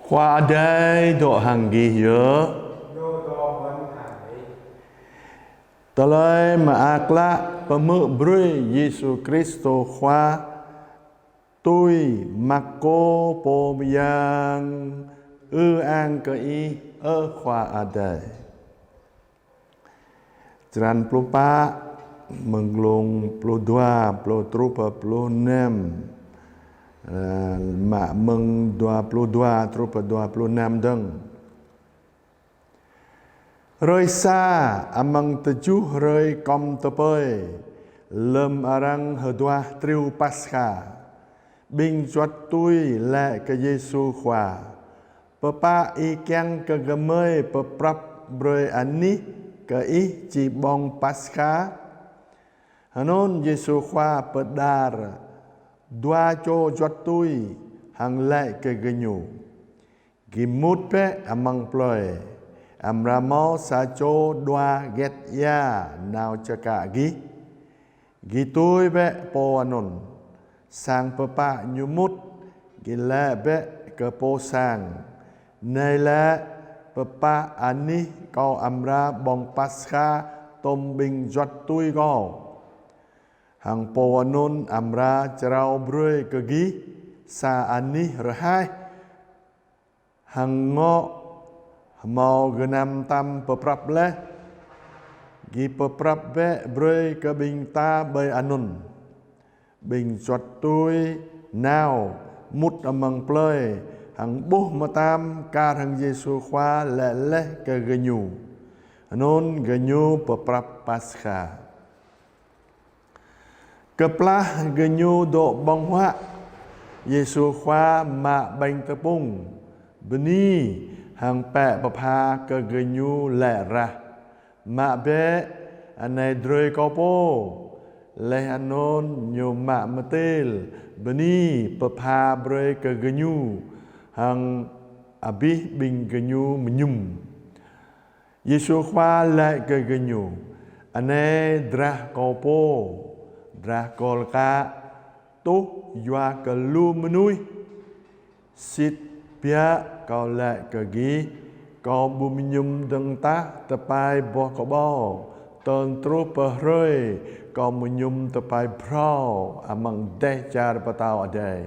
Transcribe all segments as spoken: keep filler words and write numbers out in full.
Khua Adai dŏ hăng gih yơh. Tơlơi Mơak Klă pơhmư̆ brơi Yêsu Kristô Khua tui Markô pô mơyang. Ư-ang kơ Ih, ơ Khua Adai. Črăn pluh pă, mơ̆ng glông pluh dua, pluh truh pơ pluh năm. Ơ, mă mơ̆ng dua pluh dua truh pơ dua pluh năm dơ̆ng. Hrơi sa amăng tơjuh hrơi kŏm tơpơi, lơm arăng hơduah triu Paskha, ƀing juăt tui laĭ kơ Yêsu Khua: Pơpă Ih kiăng kơ gơmơi pơprăp brơi anih kơ Ih či ƀơ̆ng Paskha? Hơnŭn Yêsu Khua pơđar dua čô juăt tui hăng laĭ kơ gơñu: Gih mŭt bĕ amăng plơi, amra hmâo sa čô đua get ia nao čơkă gih. Gih tui bĕ pô anŭn. Sang pơpă ñu mŭt, gih laĭ bĕ kơ pô sang: Anai lĕ pơpă anih Kâo amra ƀơ̆ng Paskha tôm ƀing juăt tui Kâo. Hăng pô anŭn amra črâo brơi kơ gih sa anih rơhaih, hăng ngŏ hmâo gơnam tam pơprăp laih. Gih pơprăp bĕ brơi kơ ƀing ta ƀơi anŭn. Ƀing juăt tui nao mŭt amăng plơi hăng ƀuh mơtam kar hăng Yêsu Khua laĭ laih kơ gơñu. Hơnŭn gơñu pơprăp Paskha. Kơplah gơñu dŏ ƀơ̆ng huă, Yêsu Khua mă ƀañ tơpŭng, bơni hăng pĕ pơpha kơ gơñu laĭ rah: Mă bĕ, anai drơi Kâo pô. Laih anŭn Ñu mă mơtil, bơni pơpha brơi kơ gơñu, hăng abih ƀing gơñu mơñum. Yêsu Khua laĭ kơ gơñu: Anai drah Kâo pô, drah kôl kă, tuh yua kơ lu mơnuih. Sĭt biă Kâo laĭ kơ gih, Kâo ƀu mơñum dơ̆ng tah tơpai boh kơƀâo, tơl truh pơ hrơi Kâo mơñum tơpai phrâo amăng Dêh Čar Pơtao Adai.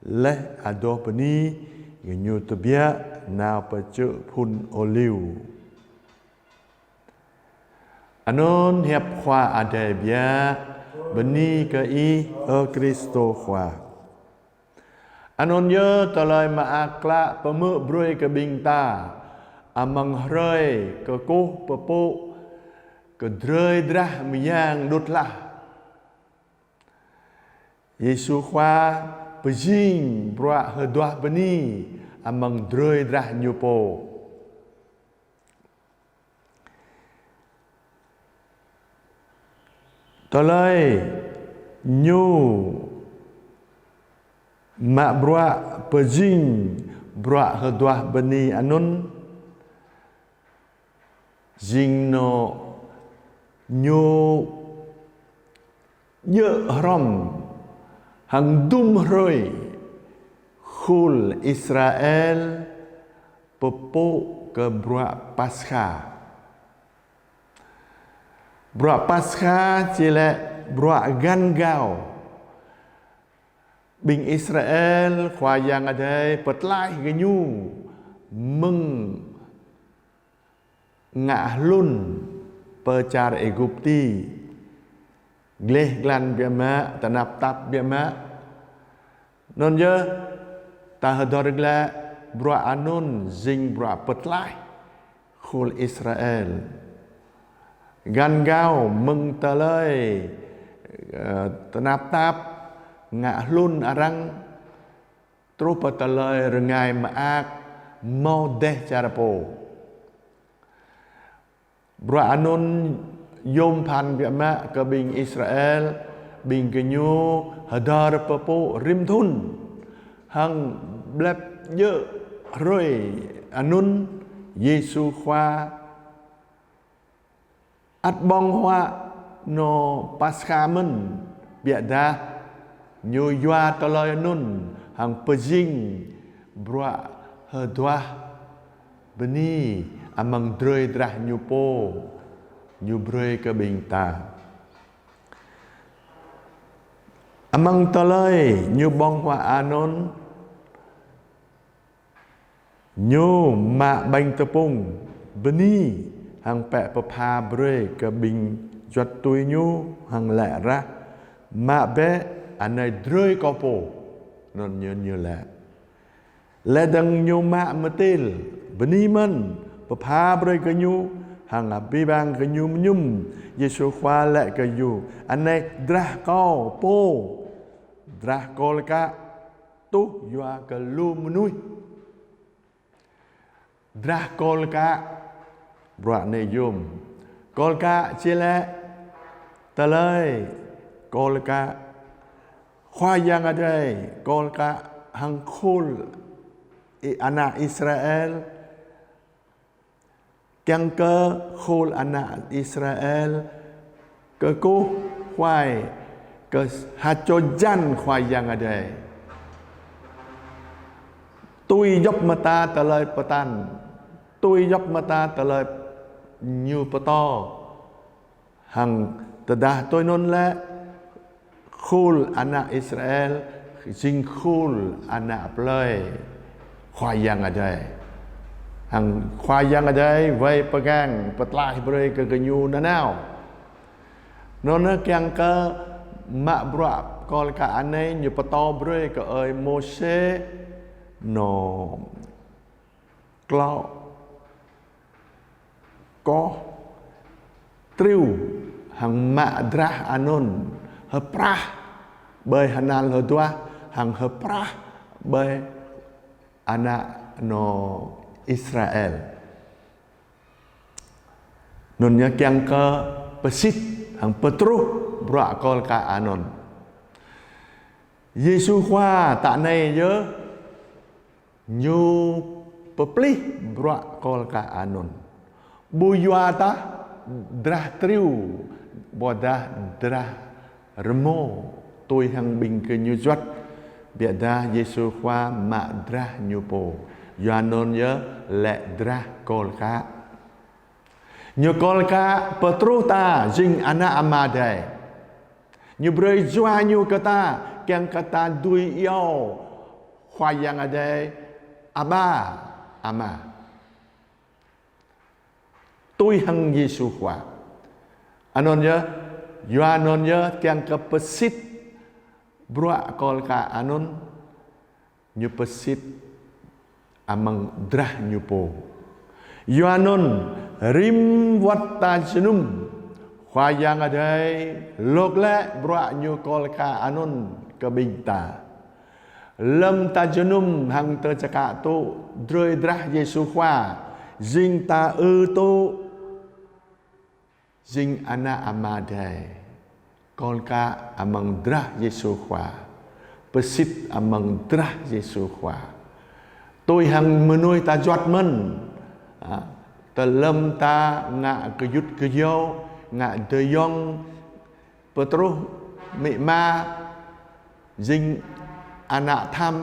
Laih adoh bơni, gơñu tơbiă nao pơ čư̆ Phŭn Ôliu. Anŭn hiăp Khua Adai biă. Bơni kơ Ih, ơ Kristô Khua. Anŭn yơh Tơlơi Mơak Klă pơhmư̆ brơi kơ ƀing ta amăng hrơi kơkuh pơpŭ kơ drơi drah mơyang đŭt hlah. Yêsu Khua pơjing bruă hơduah bơni amăng drơi drah Ñu pô. Tơlơi Ñu mă bruă pơjing bruă hơduah bơni anŭn, jing anŏ Ñu djơ̆ hrŏm hăng dŭm hrơi khul Israel pơpŭ kơ bruă Paskha. Bruă Paskha či lĕ bruă găn gao. Ƀing Israel Khua Yang Adai pơtlaih gơñu mơ̆ng ngă hlŭn pơ čar Êgupti. Gleh glan biă mă, tơnap tap biă mă. Anŭn yơh, ta hơdơr glaĭ bruă anŭn jing bruă pơtlaih khul Israel. Găn gao mơ̆ng tơlơi, ơ, tơnap tap, ngă hlŭn arăng, truh pơ tơlơi rơngai mơak, hmâo dêh čar pô. Bruă anŭn yôm phăn biă mă kơ ƀing Israel, ƀing gơñu hơdơr pơpŭ rĭm thŭn. Hăng blep djơ̆ hrơi anŭn Yêsu Khua ăt ƀơ̆ng huă anŏ Paskha mơ̆n, biă dah Ñu yua tơlơi anŭn hăng pơjing bruă hơduah bơni amăng drơi drah ñu pô, ñu brơi kơ ƀing ta. Amăng tơlơi ñu ƀơ̆ng huă anŭn, ñu mă ƀañ tơpŭng bơni hăng pĕ pơpha brơi kơ ƀing juăt tui ñu hăng laĭ rah: Mă bĕ, anai drơi kâo pô. Anŭn ñu, ñu laĭ. Laih dơ̆ng ñu mă mơtil bơni mơ̆n, pơpha brơi kơ ñu, hăng abih bang gơñu mơñum. Yêsu Khua laĭ kơ gơñu: Anai drah kâo pô, drah kôl kă tuh yua kơ lu mơnuih. Drah kôl kă, bruă anai yôm. Kôl kă či laĭ tơlơi kôl kă Khua Yang Adai kôl kă hăng khul i-, ană Israel, kiăng kơ khul ană Israel kơkuh huai kơ ha čô jăn Khua Yang Adai. Tui djŏp mơta tơlơi pơtă, tui djŏp mơta tơlơi ñu pơtô. Hăng tơdah tui anŭn lĕ, khul ană Israel jing khul ană plơi Khua Yang Adai. Hăng Khua Yang Adai wai pơgang pơtlaih brơi kơ gơñu nanao. Anŭn kiăng kơ mă bruă kôl kă anai ñu pơtô brơi kơ ơi Môsê nao klŏ koh triu hăng mă drah anŭn hơprah ƀơi hơnal hơduah hăng hơprah ƀơi ană nô Israel. Anŭn ñu kiăng kơ pơsit hăng pơtruh bruă kôl kă anŭn. Yêsu Khua tă anai yơh ñu pơplih bruă kôl kă anŭn. Ƀu yua tah drah triu, ƀôdah drah rơmô tui hăng ƀing gơñu juăt, biă dah Yêsu Khua mă drah ñu pô. Yua anŭn yơh laĭ drah kôl kă. Ñu kôl kă pơtruh ta jing ană Ama Adai. Ñu brơi jua ñu kơ ta, kiăng kơ ta dưi iâu Khua Yang Adai Aba, Ama. Tui hăng Yêsu Khua. Anŭn yơh, yua anŭn yơh kiăng kơ pơsit bruă kôl kă anŭn, ñu pơsit amăng drah ñu pô. Yua anŭn rĭm wơ̆t ta jơnum, Khua Yang Adai lok lĕ bruă ñu kôl kă anŭn kơ ƀing ta. Lơ̆m ta jơnum hăng tơčơkă tŭ drơi drah Yêsu Khua, jing ta ư tŭ jing ană Ama Adai, kôl kă amăng drah Yêsu Khua, pơsit amăng drah Yêsu Khua. Tui hăng mơnuih ta juăt mơ̆n, a, tơlơ̆m ta ngă gơyut gơyâo, ngă dơyŏng, pơtruh amĭ ama, jing ană tơhăm,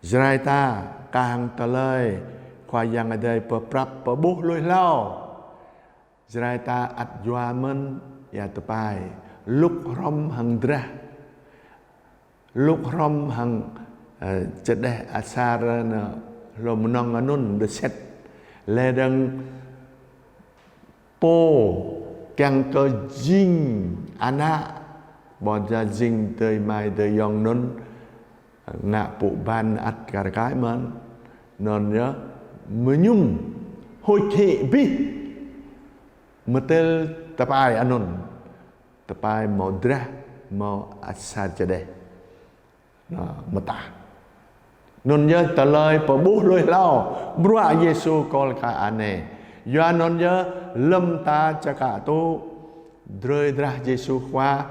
Jrai ta kah hăng tơlơi Khua Yang Adai pơprăp pơƀuh lui hlâo. Jrai ta ăt yua mơ̆n ia tơpai. Lŭk hrŏm hăng drah. Lŭk hrŏm hăng, ơ, čơđeh asar nao hlô mơnơ̆ng anŭn đơ set. Lĕ dơ̆ng pô kiăng kơ jing ană, ƀôdah jing adơi amai adơi ayŏng anŭn, ngă pŭ ban ăt kar kaĭ mơ̆n, anŭn yơh mơñum huĭ hĭ abih mơtel tơpai anŭn, tơpai hmâo drah, hmâo asar čơđeh. Nă, mơtah. Anŭn yơh tơlơi pơƀuh lui hlâo bruă Yêsu kôl kă anai. Yua anŭn yơh lơ̆m ta čơkă tŭ drơi drah Yêsu Khua,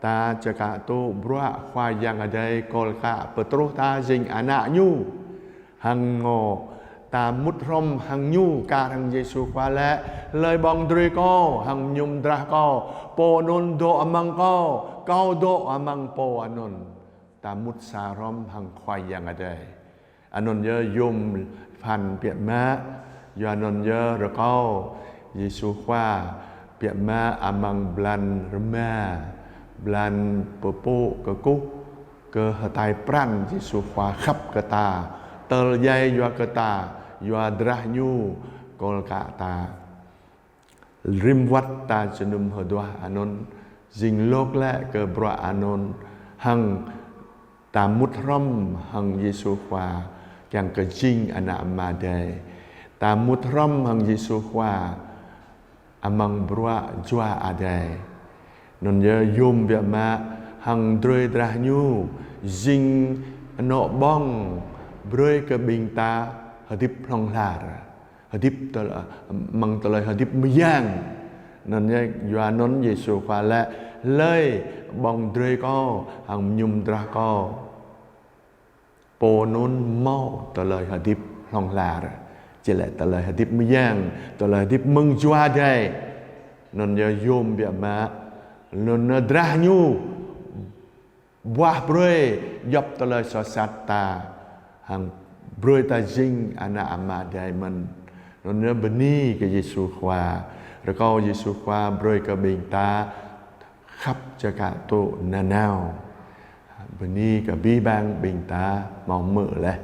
ta čơkă tŭ bruă Khua Yang Adai kôl kă pơtruh ta jing ană Ñu. Hăng ngŏ ta mŭt hrŏm hăng Ñu, kar hăng Yêsu Khua laĭ: Hlơi ƀơ̆ng drơi Kâo hăng mơñum drah Kâo, pô anŭn dŏ amăng Kâo, Kâo dŏ amăng pô anŭn. ta mŭt sa hrŏm hăng Khua Yang Adai. Anŭn yơh yôm phăn biă mă, yua anŭn yơh rơkâo Yêsu Khua biă mă amăng blan rơma, blan pơpŭ kơkuh, kơ hơtai pran Yêsu Khua khăp kơ ta, tơl djai yua kơ ta, yua drah Ñu kơl kơ ta. Rĭm wơ̆t ta jơnum hơduah anŭn, jing lok lĕ kơ bruă anŭn, hăng ta mŭt hrŏm hăng Yêsu Khua, kiăng kơ jing ană Ama Adai. Ta mŭt hrŏm hăng Yêsu Khua amăng bruă Jua Adai. Anŭn yơh yôm biă mă hăng drơi drah Ñu, jing anŏ ƀơ̆ng brơi kơ ƀing ta hơdip hlŏng lar, hơdip tơ-, amăng tơlơi hơdip mơyang. Anŭn yơh yua anŭn Yêsu Khua laĭ: Hlơi ƀơ̆ng drơi Kâo hăng mơñum drah Kâo, pô anŭn hmâo tơlơi hơdip hlŏng lar, či laĭ tơlơi hơdip mơyang, tơlơi hơdip mơ̆ng Jua Adai. Anŭn yơh yôm biă mă, anŭn yơh drah Ñu buah brơi djŏp tơlơi soh sat ta, hăng brơi ta jing ană Ama Adai mơ̆n. Anŭn yơh bơni kơ Yêsu Khua, rơkâo Yêsu Khua brơi kơ ƀing ta khăp čơkă tŭ nanao. Bơni kơ abih bang ƀing ta, hmâo hmư̆ laih.